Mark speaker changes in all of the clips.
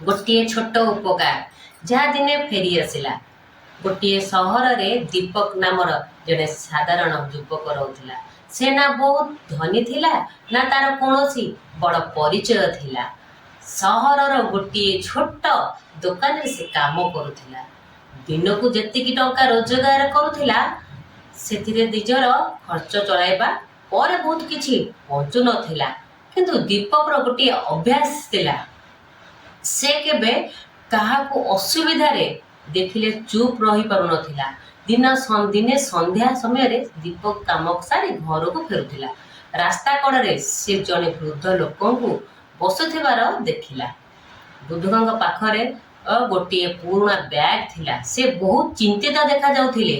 Speaker 1: ଗୋଟିଏ ଛୋଟ ଉପକାର, ଯାହା ଦିନେ ଫେରିଆସିଲା। ଗୋଟିଏ ସହରରେ ଦୀପକ ନାମର ଜଣେ ସାଧାରଣ ଯୁବକ ରହୁଥିଲା। ସେ ନା ବହୁତ ଧନୀ ଥିଲା, ନା ତାର କୌଣସି ବଡ଼ ପରିଚୟ ଥିଲା। ସହରର ଗୋଟିଏ ଛୋଟ ଦୋକାନରେ ସେ କାମ କରୁଥିଲା। ଦିନକୁ ଯେତିକି ଟଙ୍କା ରୋଜଗାର କରୁଥିଲା, ସେଥିରେ ନିଜର ଖର୍ଚ୍ଚ ଚଳାଇବା ପରେ ବହୁତ କିଛି ବଞ୍ଚୁ ନଥିଲା। କିନ୍ତୁ ଦୀପକର ଗୋଟିଏ ଅଭ୍ୟାସ ଥିଲା। ସେ କେବେ କାହାକୁ ଅସୁବିଧାରେ ଦେଖିଲେ ଚୁପ୍ ରହିପାରୁନଥିଲା। ଦିନେ ସନ୍ଧ୍ୟା ସମୟରେ ଦୀପକ କାମ ସାରି ଘରକୁ ଫେରୁଥିଲା। ରାସ୍ତା କଡ଼ରେ ସେ ଜଣେ ବୃଦ୍ଧ ଲୋକଙ୍କୁ ବସୁଥିବାର ଦେଖିଲା। ବୃଦ୍ଧଙ୍କ ପାଖରେ ଗୋଟିଏ ପୁରୁଣା ବ୍ୟାଗ୍ ଥିଲା। ସେ ବହୁତ ଚିନ୍ତିତ ଦେଖାଯାଉଥିଲେ।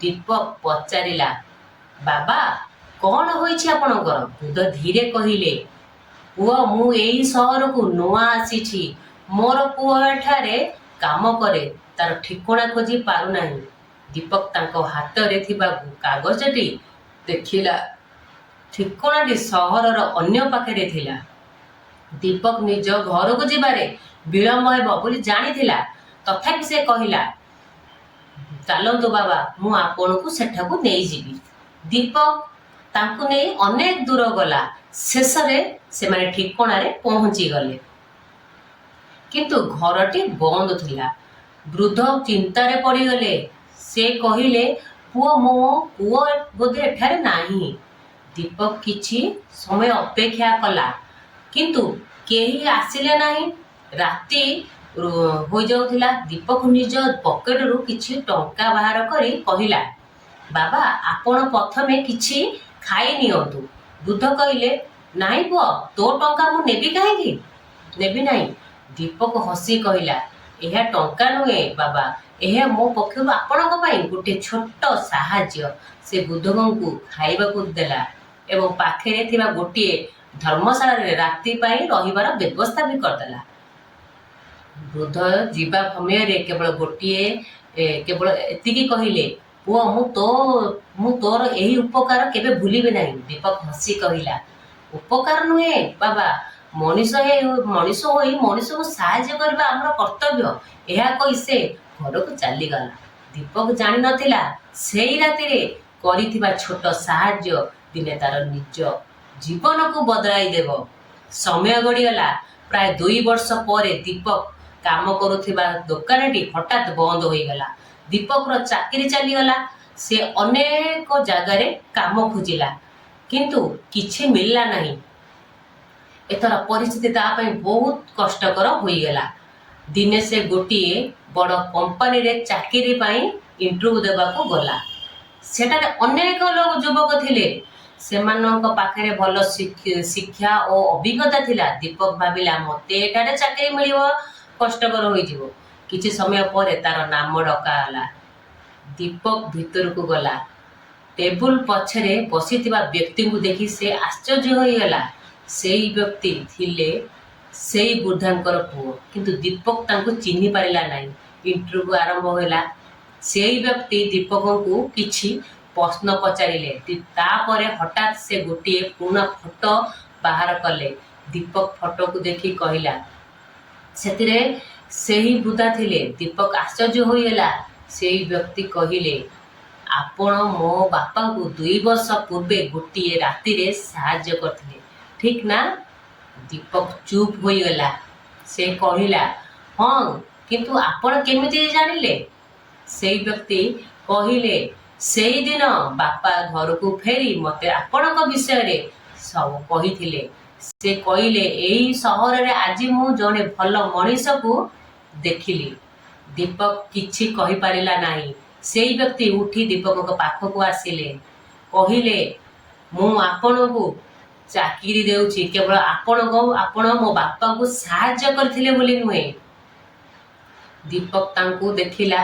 Speaker 1: ଦୀପକ ପଚାରିଲା, "ବାବା, କଣ ହୋଇଛି ଆପଣଙ୍କର?" ବୃଦ୍ଧ ଧୀରେ କହିଲେ, "ପୁଅ, ମୁଁ ଏଇ ସହରକୁ ନୂଆ ଆସିଛି। ମୋର ପୁଅ ଏଠାରେ କାମ କରେ। ତାର ଠିକଣା ଖୋଜି ପାରୁନାହିଁ।" ଦୀପକ ତାଙ୍କ ହାତରେ ଥିବା କାଗଜଟି ଦେଖିଲା। ଠିକଣାଟି ସହରର ଅନ୍ୟ ପାଖରେ ଥିଲା। ଦୀପକ ନିଜ ଘରକୁ ଯିବାରେ ବିଳମ୍ବ ହେବ ବୋଲି ଜାଣିଥିଲା। ତଥାପି ସେ କହିଲା, "ଚାଲନ୍ତୁ ବାବା, ମୁଁ ଆପଣଙ୍କୁ ସେଠାକୁ ନେଇଯିବି।" ଦୀପକ ତାଙ୍କୁ ନେଇ ଅନେକ ଦୂର ଗଲା। ଶେଷରେ ସେମାନେ ଠିକଣାରେ ପହଞ୍ଚିଗଲେ, କିନ୍ତୁ ଘରଟି ବନ୍ଦ ଥିଲା। ବୃଦ୍ଧ ଚିନ୍ତାରେ ପଡ଼ିଗଲେ। ସେ କହିଲେ, "ପୁଅ, ମୋ ପୁଅ ବୋଧେ ଏଠାରେ ନାହିଁ।" ଦୀପକ କିଛି ସମୟ ଅପେକ୍ଷା କଲା, କିନ୍ତୁ କେହି ଆସିଲେ ନାହିଁ। ରାତି ହୋଇଯାଉଥିଲା। ଦୀପକ ନିଜ ପକେଟରୁ କିଛି ଟଙ୍କା ବାହାର କରି କହିଲା, "ବାବା, ଆପଣ ପ୍ରଥମେ କିଛି ଖାଇ ନିଅନ୍ତୁ।" ବୃଦ୍ଧ କହିଲେ, "ନାଇଁ ପୁଅ, ତୋ ଟଙ୍କା ମୁଁ ନେବି କାହିଁକି? ନେବି ନାହିଁ।" ଦୀପକ ହସି କହିଲା, "ଏହା ଟଙ୍କା ନୁହେଁ ବାବା, ଏହା ମୋ ପକ୍ଷରୁ ଆପଣଙ୍କ ପାଇଁ ଗୋଟେ ଛୋଟ ସାହାଯ୍ୟ।" ସେ ବୃଦ୍ଧଙ୍କୁ ଖାଇବାକୁ ଦେଲା ଏବଂ ପାଖରେ ଥିବା ଗୋଟିଏ ଧର୍ମଶାଳାରେ ରାତି ପାଇଁ ରହିବାର ବ୍ୟବସ୍ଥା ବି କରିଦେଲା। ବୃଦ୍ଧ ଯିବା ସମୟରେ କେବଳ ଏତିକି କହିଲେ, "ପୁଅ, ମୁଁ ତୋର ଏହି ଉପକାର କେବେ ଭୁଲିବି ନାହିଁ।" ଦୀପକ ହସି କହିଲା, "ଉପକାର ନୁହେଁ ବାବା, ମଣିଷ ହୋଇ ମଣିଷକୁ ସାହାଯ୍ୟ କରିବା ଆମର କର୍ତ୍ତବ୍ୟ।" ଏହା କହି ସେ ଘରକୁ ଚାଲିଗଲା। ଦୀପକ ଜାଣିନଥିଲା, ସେଇ ରାତିରେ କରିଥିବା ଛୋଟ ସାହାଯ୍ୟ ଦିନେ ତାର ନିଜ ଜୀବନକୁ ବଦଳାଇ ଦେବ। ସମୟ ଗଡ଼ିଗଲା। ପ୍ରାୟ 2 ବର୍ଷ ପରେ ଦୀପକ କାମ କରୁଥିବା ଦୋକାନଟି ହଠାତ୍ ବନ୍ଦ ହୋଇଗଲା। ଦୀପକର ଚାକିରି ଚାଲିଗଲା। ସେ ଅନେକ ଜାଗାରେ କାମ ଖୋଜିଲା, କିନ୍ତୁ କିଛି ମିଳିଲା ନାହିଁ। ଏଥର ପରିସ୍ଥିତି ତା ପାଇଁ ବହୁତ କଷ୍ଟକର ହୋଇଗଲା। ଦିନେ ସେ ଗୋଟିଏ ବଡ଼ କମ୍ପାନୀରେ ଚାକିରି ପାଇଁ ଇଣ୍ଟରଭ୍ୟୁ ଦେବାକୁ ଗଲା। ସେଠାରେ ଅନେକ ଯୁବକ ଥିଲେ। ସେମାନଙ୍କ ପାଖରେ ଭଲ ଶିକ୍ଷା ଓ ଅଭିଜ୍ଞତା ଥିଲା। ଦୀପକ ଭାବିଲା, ମୋତେ ଏଠାରେ ଚାକିରି ମିଳିବ କଷ୍ଟକର ହୋଇଯିବ। କିଛି ସମୟ ପରେ ତାର ନାମ ଡକାଗଲା। ଦୀପକ ଭିତରକୁ ଗଲା। ଟେବୁଲ ପଛରେ ବସିଥିବା ବ୍ୟକ୍ତିଙ୍କୁ ଦେଖି ସେ ଆଶ୍ଚର୍ଯ୍ୟ ହୋଇଗଲା। ସେଇ ବ୍ୟକ୍ତି ଥିଲେ ସେଇ ବୃଦ୍ଧାଙ୍କର ପୁଅ। କିନ୍ତୁ ଦୀପକ ତାଙ୍କୁ ଚିହ୍ନି ପାରିଲା ନାହିଁ। ଇଣ୍ଟରଭ୍ୟୁ ଆରମ୍ଭ ହେଲା। ସେଇ ବ୍ୟକ୍ତି ଦୀପକଙ୍କୁ କିଛି ପ୍ରଶ୍ନ ପଚାରିଲେ। ତାପରେ ହଠାତ୍ ସେ ଗୋଟିଏ ପୁରୁଣା ଫଟୋ ବାହାର କଲେ। ଦୀପକ ଫଟୋକୁ ଦେଖି କହିଲା, ସେଥିରେ ସେହି ବୃଦ୍ଧା ଥିଲେ। ଦୀପକ ଆଶ୍ଚର୍ଯ୍ୟ ହୋଇଗଲା। ସେଇ ବ୍ୟକ୍ତି କହିଲେ, "ଆପଣ ମୋ ବାପାଙ୍କୁ 2 ବର୍ଷ ପୂର୍ବେ ଗୋଟିଏ ରାତିରେ ସାହାଯ୍ୟ କରିଥିଲେ, ଠିକ୍ ନା?" ଦୀପକ ଚୁପ୍ ହୋଇଗଲା। ସେ କହିଲା, "ହଁ, କିନ୍ତୁ ଆପଣ କେମିତି ଜାଣିଲେ?" ସେଇ ବ୍ୟକ୍ତି କହିଲେ, "ସେଇଦିନ ବାପା ଘରକୁ ଫେରି ମୋତେ ଆପଣଙ୍କ ବିଷୟରେ ସବୁ କହିଥିଲେ। ସେ କହିଲେ, ଏଇ ସହରରେ ଆଜି ମୁଁ ଜଣେ ଭଲ ମଣିଷକୁ ଦେଖିଲି।" ଦୀପକ କିଛି କହିପାରିଲା ନାହିଁ। ସେଇ ବ୍ୟକ୍ତି ଉଠି ଦୀପକଙ୍କ ପାଖକୁ ଆସିଲେ। କହିଲେ, "ମୁଁ ଆପଣଙ୍କୁ ଚାକିରି ଦେଉଛି, କେବଳ ଆପଣ ମୋ ବାପାଙ୍କୁ ସାହାଯ୍ୟ କରିଥିଲେ ବୋଲି ନୁହେଁ।" ଦୀପକ ତାଙ୍କୁ ଦେଖିଲା।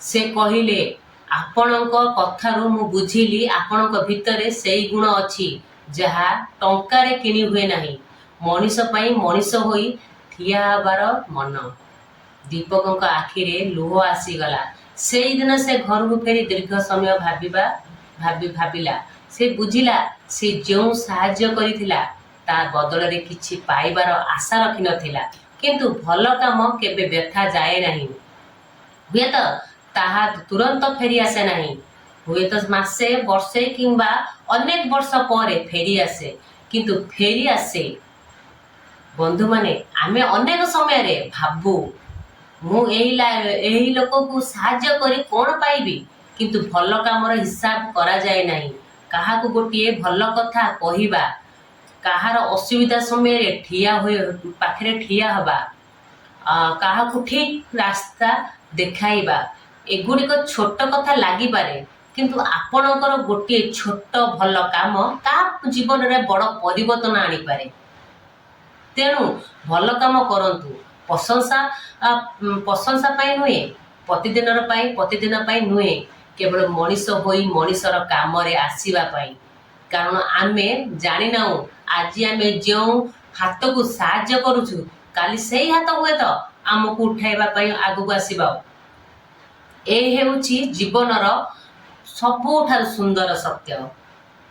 Speaker 1: ସେ କହିଲେ, "ଆପଣଙ୍କ କଥାରୁ ମୁଁ ବୁଝିଲି, ଆପଣଙ୍କ ଭିତରେ ସେଇ ଗୁଣ ଅଛି ଯାହା ଟଙ୍କାରେ କିଣି ହୁଏ ନାହିଁ, ମଣିଷ ପାଇଁ ମଣିଷ ହୋଇ ଠିଆ ହେବାର ମନ।" ଦୀପକଙ୍କ ଆଖିରେ ଲୁହ ଆସିଗଲା। ସେଇଦିନ ସେ ଘରକୁ ଫେରି ଦୀର୍ଘ ସମୟ ଭାବିବା ଭାବି ଭାବିଲା। ସେ ବୁଝିଲା, ସେ ଯେଉଁ ସାହାଯ୍ୟ କରିଥିଲା, ତା ବଦଳରେ କିଛି ପାଇବାର ଆଶା ରଖିନଥିଲା। କିନ୍ତୁ ଭଲ କାମ କେବେ ବ୍ୟଥା ଯାଏ ନାହିଁ। ହୁଏତ ତାହା ତୁରନ୍ତ ଫେରି ଆସେ ନାହିଁ, ହୁଏତ ମାସେ, ବର୍ଷେ କିମ୍ବା ଅନେକ ବର୍ଷ ପରେ ଫେରି ଆସେ, କିନ୍ତୁ ଫେରି ଆସେ। ବନ୍ଧୁମାନେ, ଆମେ ଅନେକ ସମୟରେ ଭାବୁ, ମୁଁ ଏହି ଲୋକକୁ ସାହାଯ୍ୟ କରି କ'ଣ ପାଇବି? କିନ୍ତୁ ଭଲ କାମର ହିସାବ କରାଯାଏ ନାହିଁ। କାହାକୁ ଗୋଟିଏ ଭଲ କଥା କହିବା, କାହାର ଅସୁବିଧା ସମୟରେ ଠିଆ ହୋଇ ପାଖରେ ଠିଆ ହେବା, କାହାକୁ ଠିକ ରାସ୍ତା ଦେଖାଇବା, ଏଗୁଡ଼ିକ ଛୋଟ କଥା ଲାଗିପାରେ। କିନ୍ତୁ ଆପଣଙ୍କର ଗୋଟିଏ ଛୋଟ ଭଲ କାମ ତା ଜୀବନରେ ବଡ଼ ପରିବର୍ତ୍ତନ ଆଣିପାରେ। ତେଣୁ ଭଲ କାମ କରନ୍ତୁ, ପ୍ରଶଂସା ପାଇଁ ନୁହେଁ, ପ୍ରତିଦିନ ପାଇଁ ନୁହେଁ, କେବଳ ମଣିଷ ହୋଇ ମଣିଷର କାମରେ ଆସିବା ପାଇଁ। କାରଣ ଆମେ ଜାଣିନାହୁଁ, ଆଜି ଆମେ ଯେଉଁ ହାତକୁ ସାହାଯ୍ୟ କରୁଛୁ, କାଲି ସେଇ ହାତ ହୁଏତ ଆମକୁ ଉଠାଇବା ପାଇଁ ଆଗକୁ ଆସିବ। ଏ ହେଉଛି ଜୀବନର ସବୁଠାରୁ ସୁନ୍ଦର ସତ୍ୟ।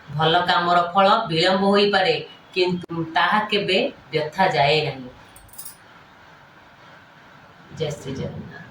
Speaker 1: ଭଲ କାମର ଫଳ ବିଳମ୍ବ ହୋଇପାରେ, କିନ୍ତୁ ତାହା କେବେ ବ୍ୟଥା ଯାଏ ନାହିଁ। ଜୟ ଶ୍ରୀ ଜଗନ୍ନାଥ।